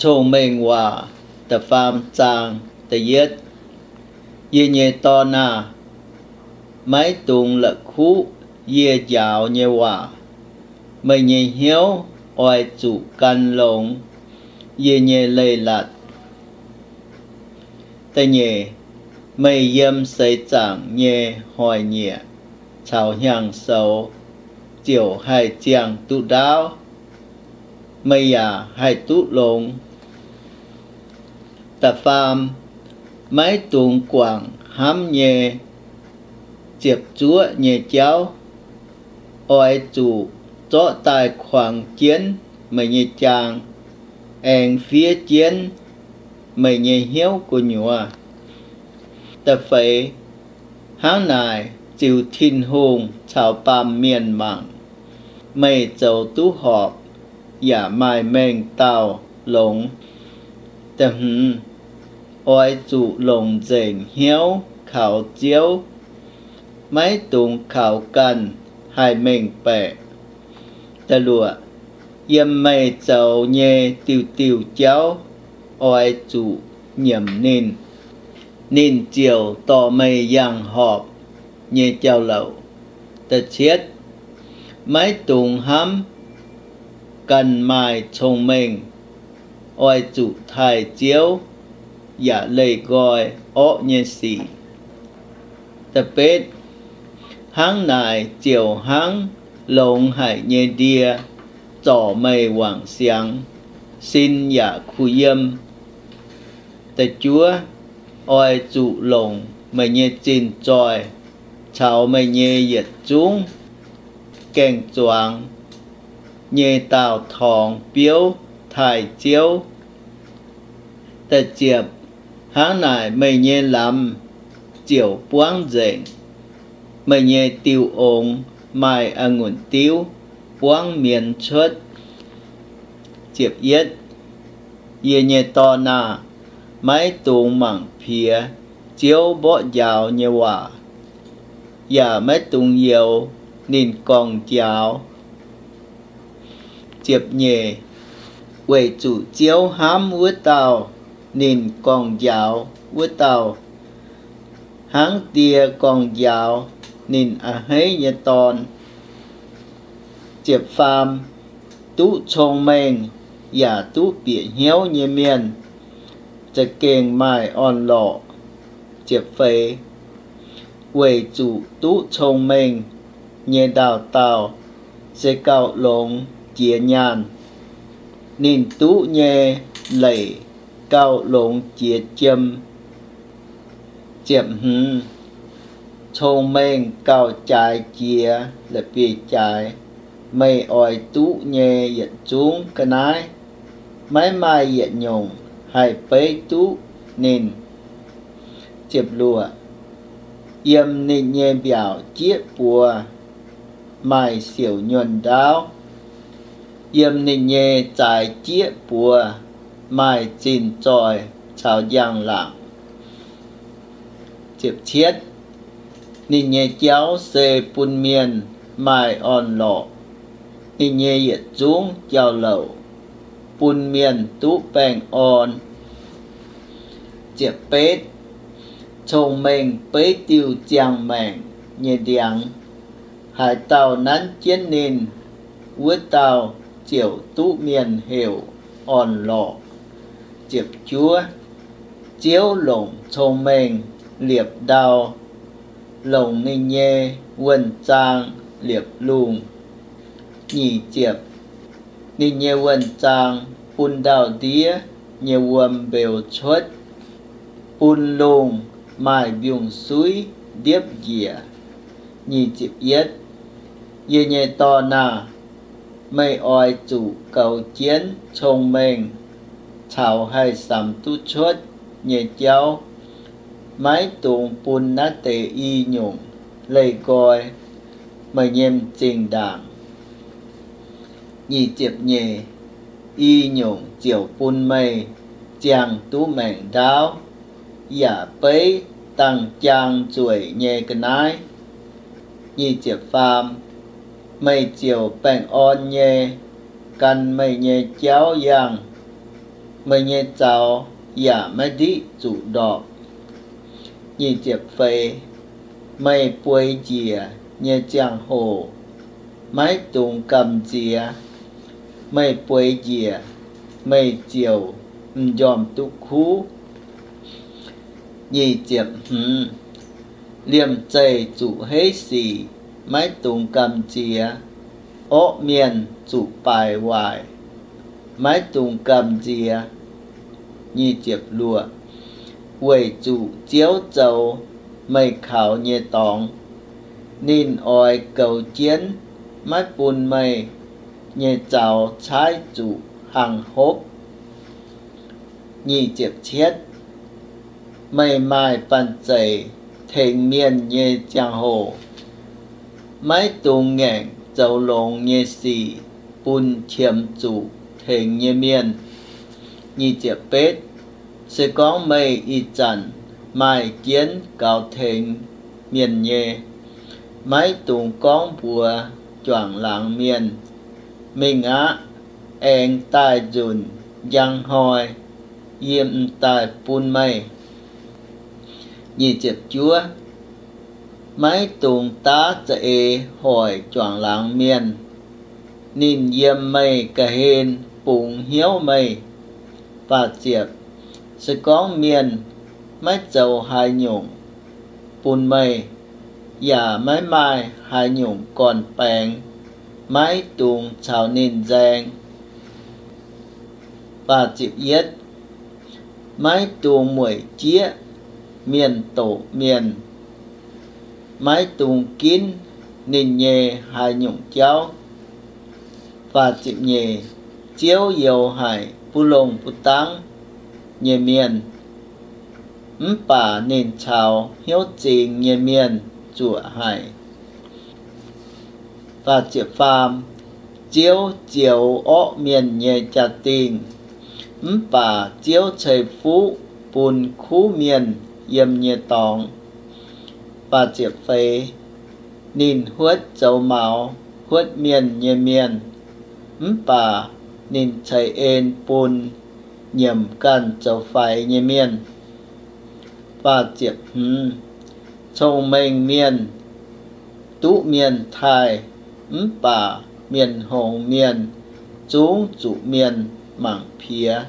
Cong-Mengh Waac da'faam zaang da'yietv. Yie nyei dorn aah! Maiv dungx la'kuqv yie njaaux nyei waac. Meih nyei hnyouv oix zuqc gan longx yie nyei leiz-latc. Da'nyeic, meih yiem seix zaangc nyei hnoi-nyieqc caux hnyangx-soux ziouc haih ziangh duqv ndaauv. Meih yaac haih duqv longx. Da'faam, maiv dungx guangc hnamv nyei ziepc zuoqv nyei jauv. Oix zuqc zorqv daaih kuangx jienv meih nyei jaang, aengx fiev jienv meih nyei hnyouv gu'nyuoz. Da'feix, hnangv naaic ziux Tin-Hungh caux baamh mienh mangc, meih zoux duqv horpc yaac maaih mengh dauh longx. Da'hmz, oix zuqc longc nzengc hnyouv kaux Ziouv, maiv dungx kaux ganh haih mengh baeqc. Da'luoqc, yiem meih zoux nyei diuh diuh jauv oix zuqc nyiemc ninh. Ninh ziouc dorh meih yangh horpc nyei jauv-louc. Da'cietv, maiv dungx hnamv ganh maaih cong-mengh. Oix zuqc taaih Ziouv yaac leih nqoi orqv nyei sic. Da'betv, hnangv naaic ziouc hnangv longx haic nyei ndie zorc meih wangc siangx, sin yaac kuh yiem. Da'juov, oix zuqc longc meih nyei zinh zoih caux meih nyei yietc zungv gaeng-zuangx nyei daauh torngx biouv taaih Ziouv. Da'ziepc, hnangv naaic meih nyei lamz ziouc buangv nzengc, meih nyei diuh ongx maaih a'ngunc diuv buangv mienz cuotv. Ziepc yietv, yie nyei dorn aah! Maiv dungx mangc piex Ziouv mborqv njaaux nyei waac, yaac maiv dungx youx ninh gorngv-njaaux. Ziepc nyeic, weic zuqc Ziouv hnamv wuov dauh ninh gorngv-njaaux wuov dauh, hnangv die gorngv-njaaux ninh a'hneiv nyei dorn. Ziepc faam, duqv cong-mengh yaac duqv bieqc hnyouv nyei mienh za'gengh maaih orn-lorqc. Ziepc feix, weic zuqc duqv cong-mengh nyei ndaauh dauh se gauh longx jiex nyaanh. Ninh duqv nyei leic gauh longx jiex jiem. Ziepc hmz, cong-mengh gauh jaaix jiex la'bieiv jaaix. Meih oix duqv nyei yietc zungv ga'naaiv, maiv maaih yietc nyungc haih beiv duqv ninh. Ziepc luoqc, yiem ninh nyei mbiaauc jieqv buoz maaih siouc nyuonh ndaauv. Yiem ninh nyei zaaix jieqv buoz maaih zinh zoih caux njang-laangc. Ziepc cietv, ninh nyei jauv se bun mienh maaih orn-lorqc. Ninh nyei yietc zungv jauv-louc bun mienh duqv baengh orn. Ziepc betv, cong-mengh beiv diuh ziangh maengc nyei ndiangx. Haaix dauh nanv jienv ninh, wuov dauh ziouc duqv mienh heuc orn-lorqc. Ziepc juov, Ziouv longc cong-mengh liepc ndau, longc ninh nyei wuonh zaang liepc lungh. Nyic ziepc, ninh nyei wuonh zaang bun ndau-ndiev nyei wuom mbeux cuotv, bun lungh maaih mbiungc-suiv ndiepv njiec. Nyic ziepc yietv, yie nyei dorn aah! Meih oix zuqc goux jienv cong-mengh caux haih samx duqv cuotv nyei jauv. Maiv dungx bun naaiv deix i nyungc leih nqoi meih nyei m'zing ndaangc. Nyic ziepc nyeic, i nyungc ziouc bun meih ziangh duqv maengc ndaauv, yaac beiv dangh jaang nzueic nyei ga'naaiv. Nyic ziepc faam, meih ziouc baengh orn nyei gan meih nyei jauv yangh. meih nyei zaux yaac maiv ndiqv zuqc ndorpc. Nyic ziepc feix, meih bueix njiec nyei ziangh hoc, maiv dungx gamh nziex. Meih bueix njiec, meih ziouc m'njormh duqv kuv. Nyic ziepc hmz, liemh zeih zuqc heiv sic, maiv dungx gamh nziex. Orqv mienh zuqc baaic waaic, maiv dungx gamh nziex. Nyic ziepc luoqc, weic zuqc Ziouv zoux meih kaux nyei dorngx, ninh oix goux jienv, maiv bun meih nyei zaux caaiv zuqc hangx hopv. Nyic ziepc cietv, meih maaih banh zeic tengx mienh nyei ziangh hoc, maiv dungx ngaengc zoux longx nyei sic bun qiemx zuqc tengx nyei mienh. Nyic ziepc betv, se gorngv meih ih zanc maaih jienv gaux tengx mienh nyei, maiv dungx gorngv mbuox juangc laangz mienh, Mingh aqv. Aengx daaih nzunc njang hnoi yie m'daaih bun meih. Nyic ziepc juov, maiv dungx daav za'eix hoic juangc laangz mienh. Ninh yiem meih ga'hlen bungx hnyouv meih. Faah ziepc, se gorngv mienh maiv zoux haaix nyungc bun meih, yaac maiv maaih haaix nyungc gorn-baengx, maiv dungx caux ninh nzaeng. Faah ziepc yietv, maiv dungx mueic jieqv mienh doqc mienh, maiv dungx ginv ninh nyei haaix nyungc jauv. Faah ziepc nyeic, Ziouv youx haic buv longh buv dangv nyei mienh, mv baac ninh caux hnyouv zingx nyei mienh zuoqc haic. Faah ziepc faam, Ziouv zioux orqv mienh nyei jaa-dingh, mv baac Ziouv ceix fuqv bun kuv mienh yiem nyei dorngx. Faah ziepc feix, ninh huotv zoux maux huotv mienh nyei mienh, mv baac ninh ceix en bun nyiemc ganh zoux faix nyei mienh. Faah ziepc hmz, cong-mengh mienh duqv mienh taaih, mv baac mienh hngongx mienh zungv zuqc mienh mangc piex.